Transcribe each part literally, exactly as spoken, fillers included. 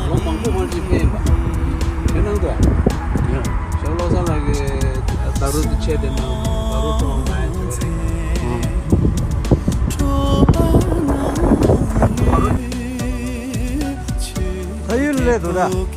ལོ་མང་པོ་ཧོན་ཅི་ཕེབས་པ། དེ་ནང་དུ་ཞོགས་བློ་བཟང་ལགས་ཀྱིས་ད་རུ་དེ་ཆད་དེ་ནང་ད་རུ་གྲོགས་མ་ཡ་ཆོད་རེད། ད་ཡུལ་ལས་དུ་ད། ད་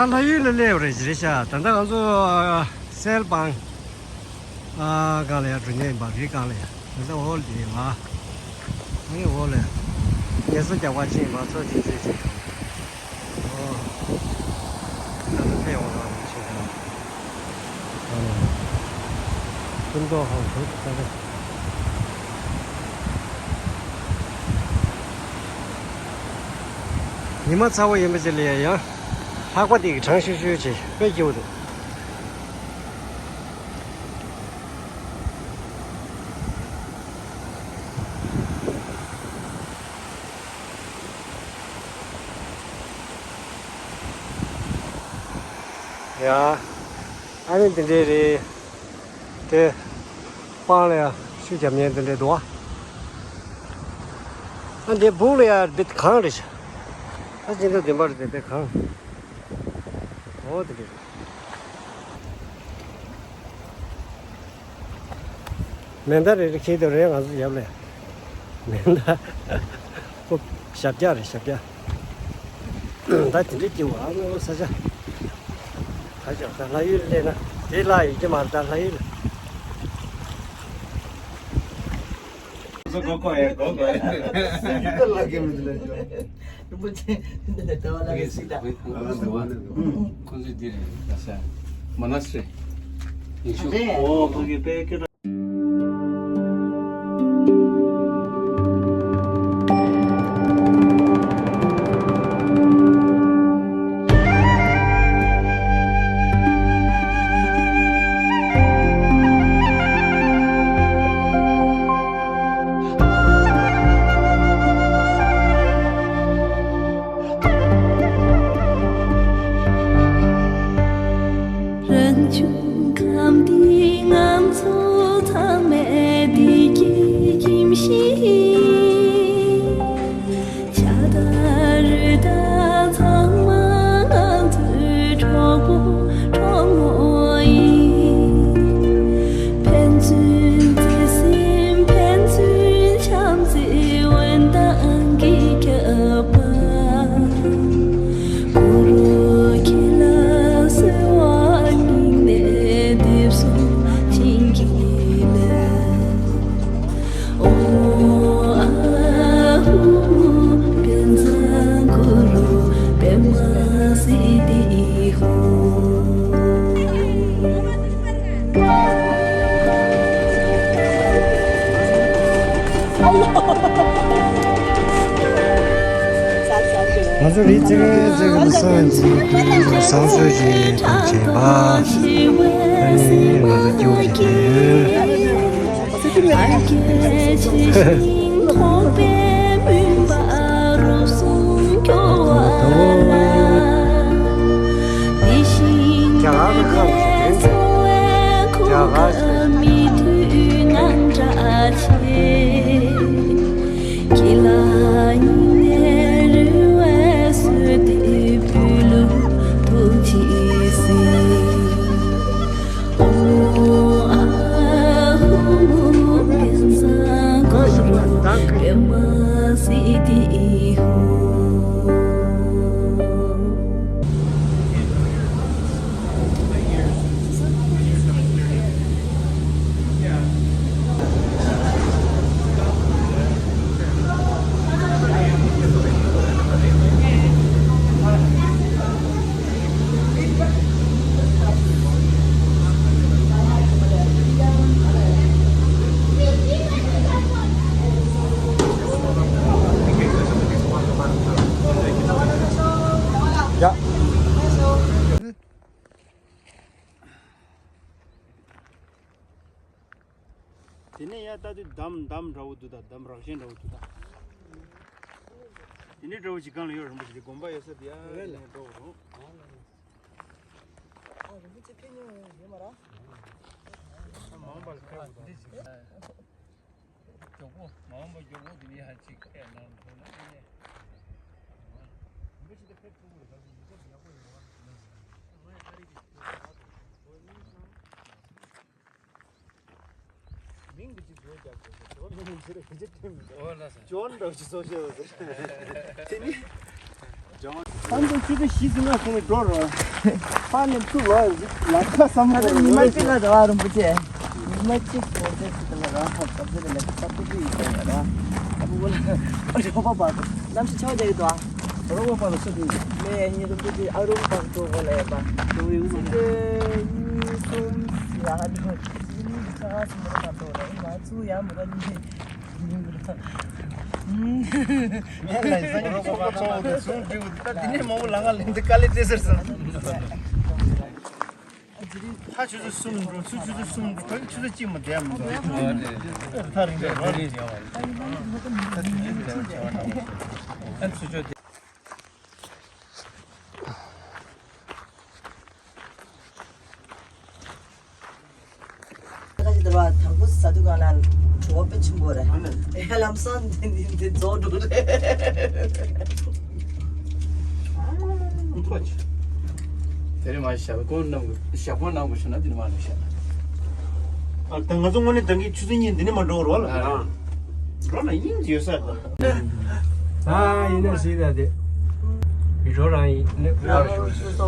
ལྷ་ཡུལ་ལ་སླེབས་རེད་རེད་ཤག་ད་ལྟ་ང་ཚོ་སེལ་སྤང་ཨ་སྒང་ལ་ཡར་འགྲོ་མཁན་ཡིན་པ། རི་སྒང་ལ་ཡར། ད་ལྟ་འོག་ལ་དེ་ཡིན་པ། ཨ་ནི་འོག་ལ་ངལ་གསོ་རྒྱག་པ་ཅིག་ཡིན་པ། ཚོ་ཅིག་ཅིག་ཅིག་ཨོ། ད་ལྟ་ཕེབས་འོང་ལ་ཆེ་ད། ཨོ། ཀུན་རྟོག་ཧང་བོད་ཀྱི་ས་ཆ། ཉི་མ་ཚ་བོ་ཡིན་པ་ཅིག་ལ་ཡང་ལྷགས་པ་དེ་གི་གྲང་ཤུར་ཤུར་བྱས་དཔེ་སྐྱིད་པོ་འདུག་ཡ། ཨ་ནི་འདི་འདྲས་རེད། དེ་སྤང་ལ་ཡ་ཤུ་རྒྱབ་ཉན་འདི་འདྲས་འདུག་ཨ། ཨ་འདི་སྦུག་ལ་ཡ་འདི་གངས་རེད་ཤག་ཨ་སྤྱི་ཟླ་བདུན་པ་རེད། དེ་འདི་གངས། འོ་དེ་འདྲས་རེད། མེ་མདའ་རེ་རེ་འཁྱེར་དུ་རེད་ང་ཚོ་ཡབ་ལ། མེ་མདའ་ཁོ་ཞབས་བཀྱག་རེད། ཞབས་བཀྱག་ད་དེ་འདྲ་སྐྱེ་བ་ཨ་ནི་ས་ཆ་ག་ཅག་ད་ལྷ་ཡུལ་སླེབས་ན་དེ་ལྷ་ཡོད་ཀྱི་མ་རེད། ད་ལྷ་ཡུལ་ལ། སོ་གོ་གོ་ཡ་གོ་གོ་ཡ། ཡིད་ལ་ལ་གེ་མི་འདུག་ལ། རིན་པོ་ཆེ་འདི་ནས་ཟླ་བ་ལ་གེ་སྲིད་ད། ཁོང་ཚོ་འདི་རེད། ད་ས་མ་ན་སི་རེད། ཡིན་ཤུག་རེད། ཨོ་ཁོང་གི་དཔེ་སྐད། རང་བྱུང་ཁམས་འདི་ང་ཚོ་ཚང་མའི་བདེ་སྐྱིད་ཁྱིམ་གཞིས། ཆར་དང་རོས་དང་ཚང་མ་ང་ཚོའི་གྲོགས་པོ་གྲོགས་མོ་ཡིན། ཕན་ཚུན་བརྩེ་སེམས་ཕན་ཚུན་བྱམས་བརྩེའི་འོད་མདངས་ཀྱིས་ཁྱབ་པ། གུ་རུ་ཁྱེད་ལ་གསོལ་བ་སྙིང་ནས་འདེབས་སོ་བྱིན་གྱིས་རློབས། ཨོ་ཨ་ཧུ་ཧུ་པད་ཚང་གུ་རུ་པདྨ་སིདྡྷི་ཧོ། ང་ཚོ་རི་རྩེ་རྩེ་གི་ས་འཛིན་དུས་བསང་གསོལ་ཞིག་དང་བཅས་པ། ཨ་ནི་ང་ཚོ་སྐྱིད་པོ་ཞིག་བསྡད་ཡོད། རྒྱ་གར་གྱི་ཁམས་སུ་དེ་རྒྱ་གར་ཞེས། ལྟ་དུས་འདམ་འདམ་འདྲ་བོ་འདུག་ད། འདམ་རགས་ཤིང་འདྲ་བོ་འདུག་ད། དེ་ནས་འདྲ་བོ་ཅིག་གང་ལ་ཡོད། རིན་པོ་ཆེ་དེ་དགོན་པ་ཡོད་ས་དེ་ཡ་རེད་ལ། ནས་འགྲོ་རུང་། ཨ་རིན་པོ་ཆེ་ཕེབས་མྱོང་ཡོད་མ་རེད། མ་འོངས་པ་ལ་ཕེབས་དགོས་ད། མགྱོགས་པོ་མ་འོངས་པ་མགྱོགས་པོ་དེ་ནས་ཡང་ཅིག་ཕེབས་གནང་ཐུབ་ན་ཨེ་ནས། རིན་པོ་ཆེ་དེ་ཕེབས་ཐུབ་ཀྱི་རེད། ད་ཡིག་ཚད་ཡག་པོ་ཡོད་པ། མིང་གི་ཅིག་བོད་རྒྱག་དགོས་ཟེར། ཇོ་ནི་ཇི་རེད་དེ་ཅི་སྟོན་མི་འདུག་ཨོ་ལ་ས། ཇོན་འདྲ་ཅིག་བཟོ་ཤེས་པ་ཟེར། དེ་ནི། ཇོན། ཁམས་དུ་ཆུ་ཚོད་བཞི་ཟིན་ན་ཁོ་ནི་འགྲོ་རོགས། ཕ་ནི་ཚུར་ལོག་ལ་ཁ་བསམ། ད་ལྟ་ཉི་མ་གཅིག་ལ་ར་བ་རིན་པོ་ཆེ། ཉི་མ་གཅིག་གོང་ཚད་ཅིག་ལ་ར་བ་ཁ་བསམ་ཚུལ་ལ་ཁ་བསམ་ཚུལ་ཡིན་ཟེར་ཡ་ར། ཨ་བུ་ལ་ཨ་ཞོགས་པ་བར་དུ་གནམ་གཤིས་ཆར་པ་རྒྱག་གི་འདུག་ཨ། རོགས་པ་ལ་ས་དུས། ལས་གཉིས་རིན་པོ་ཆེ་ཨ་རུ་པག་ཏོ་གོ་ལ་ཡ་པ། ཏོ་རི་ཝུ་ཟིན་ཏེ་གཉིས་གསུམ་ཡ་ཧ་དུ། ཆ་ག་སུ་མ་ར་པག་ཏོ་ལ་ཡ་མ་ཚུ་ཡ་མ་ར་ནི། ངས་ལ་ས་ཉིན་ཚོགས་པ་ཚོགས་འོ་དེ་ཟུང་འབྲི་འོ་དེ་ད་དེ་ནས་མང་པོ་ལ་ང་ལེན་དེ་དཀའ་ལས་དེ་ཟེར་སོང་། ད་ཆུ་ཚོད་གསུམ་འགྲོ་ཚུར་ཆུ་ཚོད་གསུམ་འགྲོ་ད་ཆུ་ཚོད་གཅིག་མ་བསྡད་མི་འདུག་ད་རིང་འདྲ་རོགས་རེད། ད་ཆུ་ཚོད་གཅིག་མ་བསྡད་བ་ད་ཆུ་ཚོད་གཅིག་མ་བསྡད་བ་ད་ཚུར་ཕྱོགས་དེ། ཁ་ཅིག་དེ་བ་དང་པོ་ཟ་དུས་གང་ལ་བྲོ་བ་དཔེ་ཆེན་པོ་རེད། ཨ་ནི། ཨེ་ལམ་སང་འདི་འདི་འདི་རྫོགས་འགྲོ་རེད། དེ་རིང་མ་ཞབས་ཀོང་གནང་དགོས་ཞབས་ཀོང་གནང་དགོས་ཞུ་ན་འདི་ནི་མ་གནང་ཤག་ཨ་ད་ང་ཚོ་དངོས་གནས་ད་གིན་ཆུ་ཚོད་གཉིས་འདི་ནི་མ་འགྲོ་རོགས་ལ་ཨ་ལ། འགྲོ་ན་སྙིང་རྗེ་ཡོད་ས་རེད། ཨ་ཡིན་ན་སྲིད་ད་དེ། མི་འགྲོ་རང་ཡིན་ནི་ཕུ་བར་ཞུ་སོ་སོ་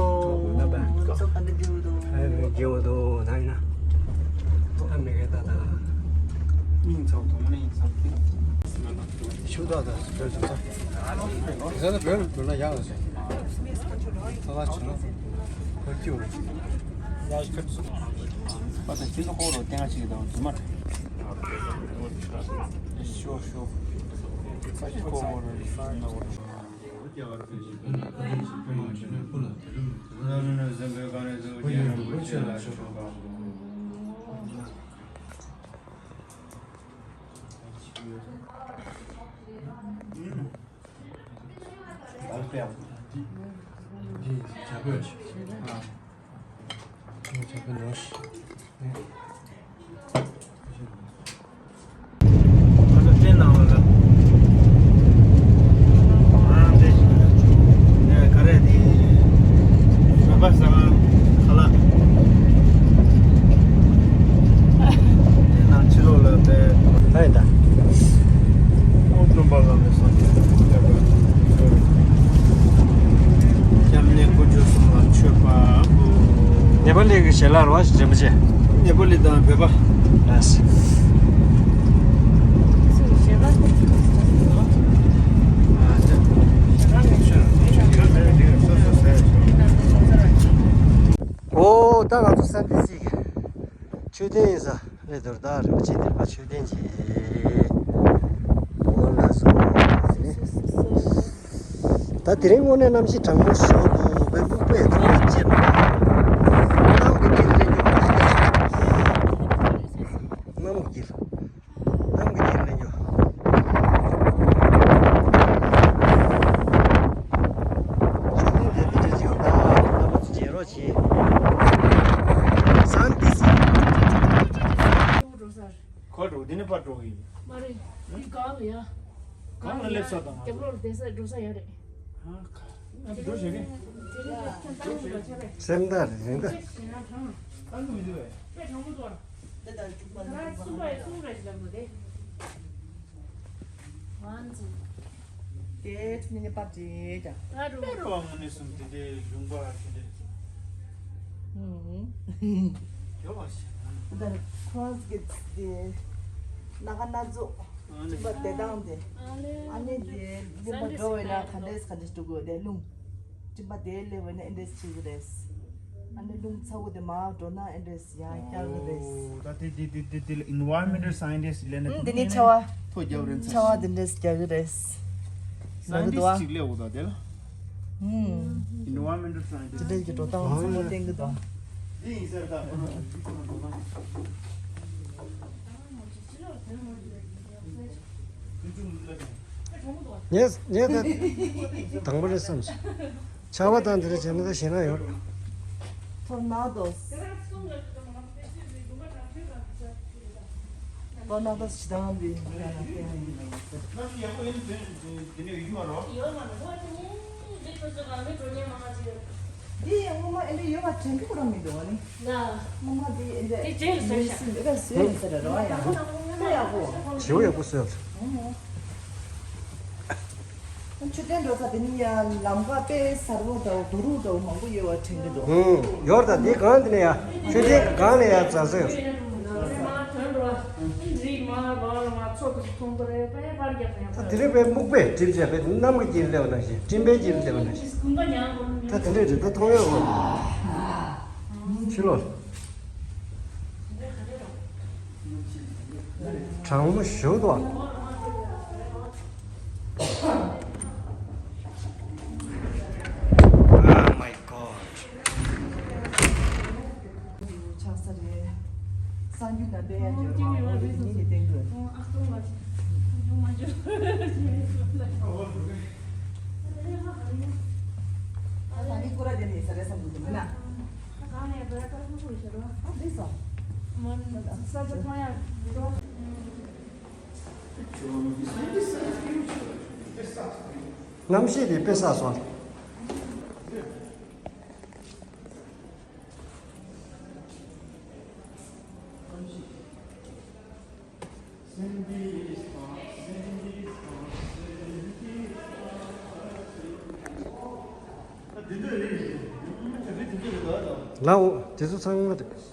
ན་པ། ཚོ་ག་འདི་རྒྱུ་འདུག་ཨ་མི་རྒྱུ་འདུག་ན་ཡིན་ན། ཨ་མི་གེ་ད་ད། སྙིང་ཚ་བོ་དོ་མ་ནི་སྙིང་ཚ་བོ། ཆུ་ད་ད་བོད་ཚོ་ཚ། ཟ་ད་བོད་ལ་འགྲོ་ན་ཡག་ལ་ཟེར། ད་ལ་ཆུ་ན། བོད་སྐྱིད་བོ། ཡ་ཁ་ཚུ། པ་ད་ཁྱི་ནི་ཧོ་རོ་ཏེང་ང་ཅིག་དང་དུ་མ། ཤོ་ཤོ། པ་ཅི་ཧོ་རོ་རི་ཤོ་ན་ཧོ་རོ། ད་ཡིན་ད། སྐྱབས་གནས་དཀོན་མཆོག་གསུམ་ལ་མཆོད་པ་འབུལ། ནེ་པ་ལི་གི་ཞལ་ལག་རེད་བ་རིན་པོ་ཆེ། ནེ་པ་ལི་དང་བོད་པ། ལགས་སོ། ཨོ་ད་ང་ཚོ་སན་ཏི་སི་གི་མཆོད་རྟེན་ཡིན་ས་རེད་འདུག་ད་རིན་པོ་ཆེ་འདིར་ཕར་མཆོད་རྟེན་བྱས། འོ་ལགས་སོ། ད་དེ་རིང་དངོས་གནས་གནམ་གཤིས་གྲང་མོ་ཞིག་འདུག་དཔེ་སྨུག་པས་ཚང་མ་བཅད་པ། གནམ་གྱི་དཀྱིལ་ལ་རྒྱུག་པ། གནམ་གྱི་དཀྱིལ། གནམ་གྱི་དཀྱིལ་ལ་རྒྱུག་མཆོད་རྟེན་དེ་འདི་འདྲ་ཅིག་ཡོད་ད། རྣམ་པ་ཚོ་མཇལ་རོགས་གྱིས། སན་ཏི་སི། ཁོ་འགྲོ་འདི་ནས་ཕར་འགྲོ་གི་ཡིན། མ་རེད། འདི་གང་ལ་ཡ། གང་ལ་སླེབས་ས་དང་། རྒྱབ་ལོགས་བསྡད་ས་འགྲོ་ས་ཡ་རེད། ཧ་ག་ང་འགྲོ་བྱེད་གི། སེམས་དར་རེད་ད། ཨ་ལུ་མི་འདུག་བས། དཔེ་དྲང་པོ་འདུག་ཨ། དེ་དང་གཅིག་པ་ལ་གསུམ་པ་ཡ་གསུམ་རེད་ལབ་དགོས་ཏེ། ཝན་ཛི། དེ་ནི་པ་ཅེ་ཀྱང་། ད་རུ། ཨེ་རོ་ཨ་མོ་ནི་གསུམ་དེ་དེ་ལུང་པ་དེ་དེ། ཧུམ། ཡོ་བ་ཤ། ད་ཁོང་གི་དེ་ན་ག་ན་ཚོ་ཨ་ནི་སྤྱི་པ་དེ་དང་དེ་ཨ་ནི་དེ་ལུང་པ་འགྲོ་བས་ན་ག་འདྲས་ག་འདྲས་འགྲོ་དགོས་དེ་ལུང་། སྤྱི་པ་དེ་ལས་བས་ན་ཨེ་འདྲས་བྱེད་དགོས་རེད། ཨ་ནི་རླུང་ཚ་བོ་དེ་མར་འགྲོ་ན་ཨེ་འདྲས་ཡང་རྒྱག་གི་རེད། ཨོ། ད་དེ་དེ་དེ་དེ་དེ་ལ་environmental scientist ལས་ན་ཨུམ། དེ་ནི་ཆར་པ། ཐོ་རྒྱབ་རེད་ཚ། ཆར་པ་དེ་འདྲས་རྒྱག་གི་རེད། ན་གི་འདུག་scientist ཅིག་སླེབས་འོ་ད་དེ་ལ། ཨུམ། environmental scientist དེ་འདྲས་ཀྱི་འགྲོ་སྟངས་ཚང་མ་བསྟན་གི་འདུག་དེ་ཡིན་ཟེར་ད། ངས་ངས་ད་དང་པོ་རེད་བསམ་སོང་། ཆར་པ་དང་དེ་འདྲ་བྱས་ན་ད་ཞེད་སྣང་ཡོད། ཐོར་ནག་དོ། ལོ་ནག་ད་ཞི་དང་འདི་འདི་ནས་ཡོད་མ་རོ། འདི་ཡང་སྔོན་མ་ཨེ་འདྲ་ཡོད་པ་དྲན་གི་རང་མི་འདུག་ཨ་ནི། སྔོན་མ་འདི་ཨེ་འདྲ་དེ་ཇེ་ལ་ཟེར་ཤག་མེ་སི་འདི་ག་ཟེར་ཡིན་ཟེར་ར་རོ་ཡང་ཁོ་ཡག་པོ། ཇེ་ཡག་པོ་ཟེར། མཆོད་རྟེན་འགྲོ་ས་དེ་ནི་ཡང་ལམ་ཁ་དཔེ་གསར་པོ་འདྲ་བོ་རྡོ་རུག་འདྲ་བོ་མང་པོ་ཡོད་པ་དྲན་གི་འདུག་ཧུམ། ཡོད་ད་འདི་སྒང་དེ་ནས་ཡ། མཆོད་རྟེན་གྱི་སྒང་ནས་ཡ་འཛག་ས་ཡོད། ད་དེ་རིང་བའི་སྨུག་པས་བསྒྲིབས་བྱས་པའི་གནམ་གྱི་དཀྱིལ་སླེབས་པ་ནང་བཞིན། སྤྲིན་པའི་དཀྱིལ་སླེབས་པ་ནང་བཞིན། ད་དེ་འདྲས་རེད། ད་མཐོང་ཡོད་རེད། ཕྱི་ལོགས། གྲང་མོ་ཞེ་པོ་འདུག་ཨ། Oh my God. ཆགས་ས་རེད། གསར་འགྱུར་དང་དཔལ་ཡང་འབྱོར་མང་པོ་རེད། ཉིན་ནས་བསྟན་དགོས། ད་ནི་སྐོར་ར་དེ་ནས་ས་རེད་བསམ་གྱི་འདུག་མིན་ན། ཨ་ལས་སོ། གནམ་གཤིས་དེ་དཔེ་བསགས་སོང་། ལའོ། དེ་ཚོ་ཚང་མ་རེད།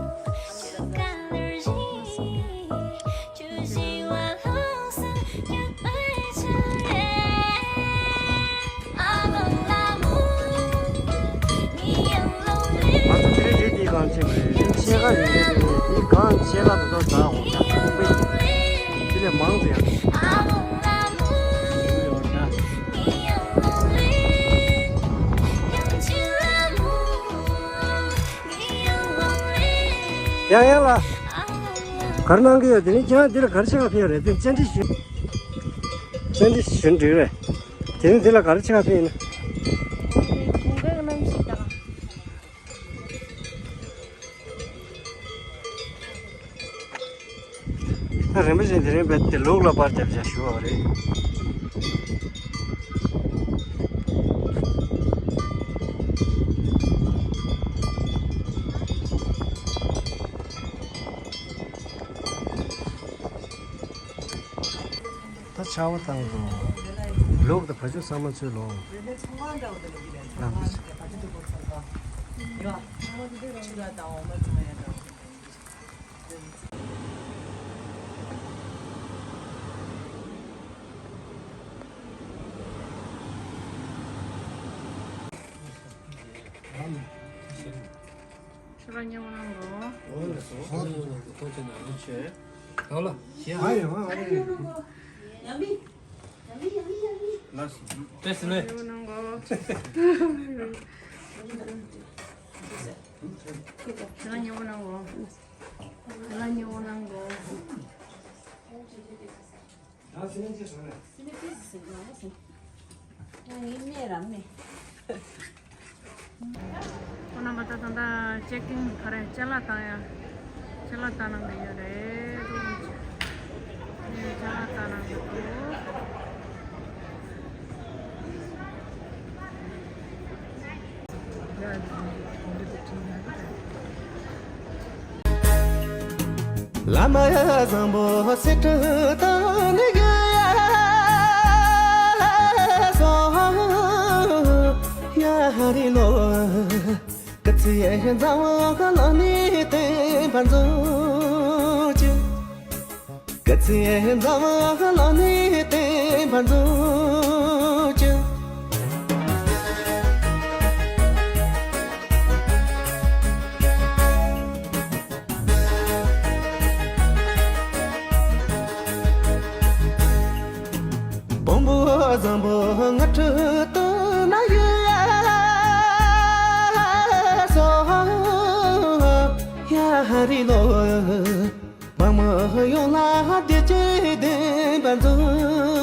ང་ཚོ་དེ་རིང་རེད། དེའི་སྒང་ཕྱེད་ཀ་རེད། དེའི་སྒང་ཕྱེད་ཀ་དེ་ཚོ་ད་འོ་ད་ཁོག་པའི་དེ་ལས་མང་ཙམ་ཡང་། ཡང་ཡང་ལ། ག་རེ་གནང་གི་ཡོད། དེ་ནི་ཁྱེད་རང་འདི་ལ་ག་རེ་བྱེད་ག་ཕེབས་ཡོད་རེད། དེ་བཅར་འདྲི་ཞུ། བཅར་འདྲི་ཞུ་འགྲིག་རེད། དེ་ནི་འདི་ལ་ག་རེ་བྱེད་ག་ཕེབས་ཡིན་ན། ད་རིན་པོ་ཆེ་དེ་རིང་བས་དེ་ལུག་ལ་པར་རྒྱབ་བྱ་ཞུ་བ་རེད། ད་ཆར་པ་བཏང་འགྲོ། ལུག་དང་བ་ཕྱུགས་ཚང་མ་ཚུར་ལོག་ལགས་སོ། ཁྱོད་རང་མཉེས་པོ་གནང་དགོས། ཨོ་ལགས་སོ། ཨོ་ལགས་སོ། ཐུགས་རྗེ་གནང་། ཨོ་ལགས། ཡ་ཡ་ཡ་མི། ལགས་སོ། བཀྲ་ཤིས་བདེ་ལེགས། མཉེས་པོ་གནང་དགོས། ཁྱོད་རང་མཉེས་པོ་གནང་དགོས། ཁྱོད་རང་མཉེས་པོ་གནང་དགོས། ཁོང་རྣམ་པ་ད་ད་ལྟ་ཅེག་ཨིན་ག་རེ་ཅ་ལག་བཏང་ཡ། ཅ་ལག་བཏང་གནང་གི་ཡོད་རེད། ཅ་ལག་བཏང་གནང་གི་འདུག་བླ་མ་བཟང་པོ་སེ་ཏྲ་དང་ནི་ག་ལ་སོང་ ཧ་རི་ལོ། སྐུ་ཚེ་འཛམ་བུ་གླིང་ནས་བརྟན་པར་མཛོད་ཅིག་སྐུ་ཚེ་འཛམ་བུ་གླིང་ནས་བརྟན་པར་མཛོད་ཅིག་བོན་པོ་བཟང་པོ་ང་ཁྲི་སྟོད་ན་ཡོད་སོ། ཡ་ཧ་རི་ལོ། མ་མོ་ཡོངས་ལ་བདེ་སྐྱིད་ལྡན་པར་མཛོད།